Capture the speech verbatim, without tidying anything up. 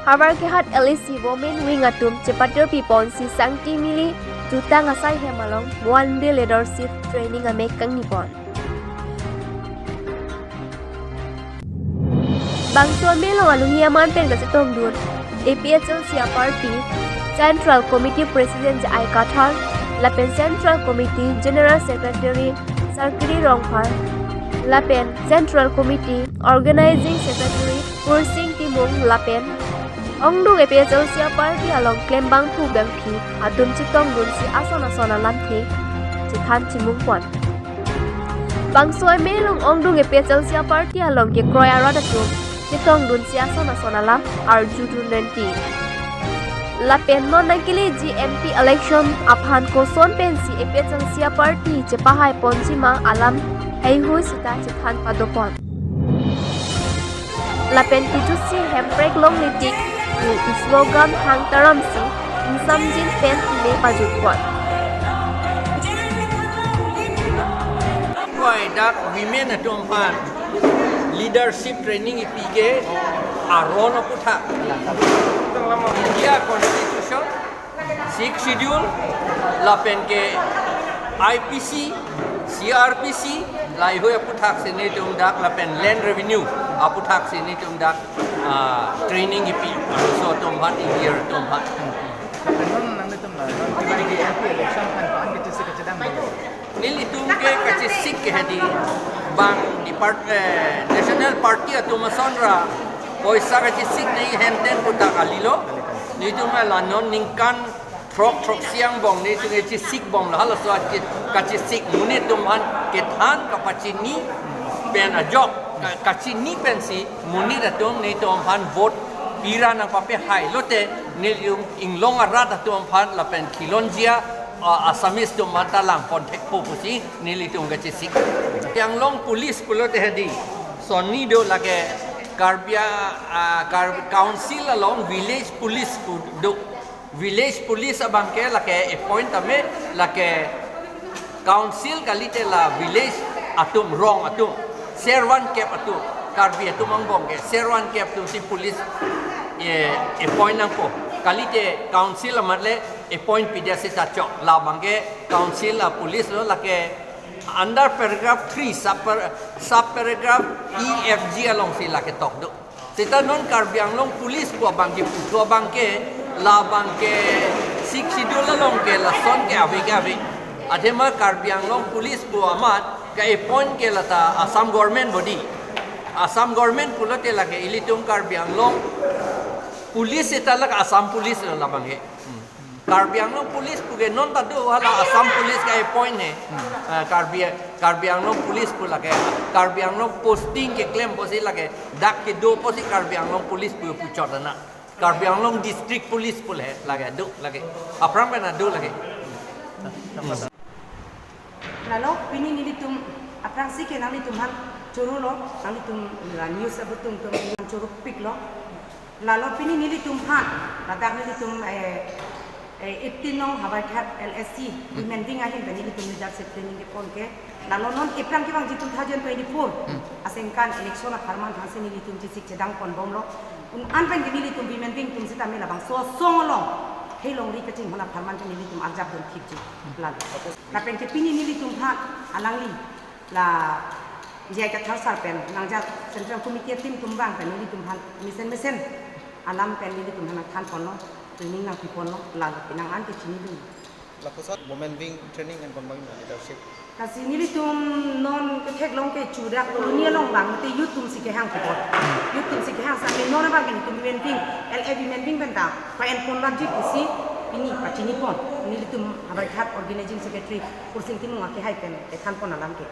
Havarkehat L A C Women Wing atum chepatirpi ponsi Sangti Mili jutang asai hem along one day leadership training amek kangni pon. Bangso amei along aluhi aman pen kachetongdun A P H L C a-party Central Committee President J I Kathar lapen Central Committee General Secretary Sarkiri Rongphar lapen Central Committee Organizing Secretary Kursing Timung lapen ongdung A P H L C a-party along klembangphu bangphi atum chetongdunsi ason ason alamthe chethan chimung pon. Bangso amei along ongdung A P H L C a-party along kekroi arat atum chetongdunsi ason ason alam arjudun nangji. Lapen non nangkeleji M P election aphan koson pensi A P H L C a-party chepahai ponji ma alam heihui sita chethan padopon. Lapen kechosi Hemprek Longlitik pu slogan hang taramsi ingsamjin pen pine pajutpon. Wai dak women atum aphan leadership training ipi ke aron aputhak India Constitution, Sixth Schedule, lapen ke I P C, C R P C, laheihui aputhaksi netum dak lapen Land Revenue aputhaksi netum dak, ah, training ipi, ah, so atum aphan, India atum aphan. Non nanglitum la, non M P election aphan ko-an kachesik kachedang dolo? Nelitum ke kachesik ke hedi bang depart, eh, National Party atum asonra poisa kachesik ne henten puta kalilo. Nelitum la non ningkan throk throksi angbong nelitum kachesik bomlo, halaso achi-, kachesik monit atum aphan kethan kapachini pen ajok, ka-, kachini pensi monit atum nelitum aphan vote pira nangpapehai lote nelitum inglong arat atum aphan lapen khilonjia, ah, Assamese atum aphan ta langpon thekpo pusi nelitum kachesik. Karbi Anglong Police pulote hedi sonni do, lake Karbi, ah, Kar-, Council along Village Police pu do. Village Police abang ke lake appoint tame, lake Council kalite la village atum, rong atum, servant kep atum, Karbi atum angbong ke servant kep atumsi police, eh, appoint nangpo. Kalite Council amat le appoint pidetsi ta chok. Labang ke Council a-police lo, lake under paragraph three, sub par-, sub paragraph E, F, G alongsi lake tok do. Seta non Karbi Anglong Police pu abang ke putu abang ke, labang ke Sixth Schedule along ke lason ke ave ke ave. Athema Karbi Anglong Police pu amat ka-appoint ke lata Assam Government body. Assam Government pulote lake ilitum Karbi Anglong Police seta lake Assam Police lo labang ke. Karbi Anglong Police pu ke non ta do, hala Assam Police ka-appoint he. Ah, Karbi, Karbi Anglong Police pu lake, Karbi Anglong posting keklem pusi lake, dak kedo pusi Karbi Anglong Police pu puchot na. Karbi Anglong District Police pu le lake, do lake. Aphrang pen do lake. Lalo pini nelitum aphrangsi ke nanglitum aphan chorolo, nanglitum la news abutung atum choro piklo. Lalo pini nelitum aphan, ladak nelitum, eh, eh, eighteen nong Havarkehat L A C Women Wing ahin pen nelitum leadership training kepon ke. Lalo non aphrang kevangji two thousand twenty-four asengkan election apharman aphansi nelitum chesik chedang ponbomlo. Un-an pen ke nelitum Women Wing atum sitame labangso asong along helongri kachinghon apharman ke nelitum arjap dun thipji. Lalo. Lapen ke pini nelitum aphan alangli la J I Kathar sir pen nangjak Central Committee a-team atum abang pen nelitum aphan mesen mesen alam pen nelitum aphan nangthan ponlo, training nangpi ponlo, lalo penang an ke chinidun. Lapuson Women Wing training nangpon bang leadership. Lasi nelitum non ketheklong ke chudak colony along bang te youth atumsi kehang pipon. Youth atumsi kehang sami non abang ke nelitum Women Wing, L A Women Wing pen ta pa-en pon bangji pusi pini pachini pon. Nelitum Havarkehat Organizing Secretary Kursing Timung akehai pen kethan pon alam ke.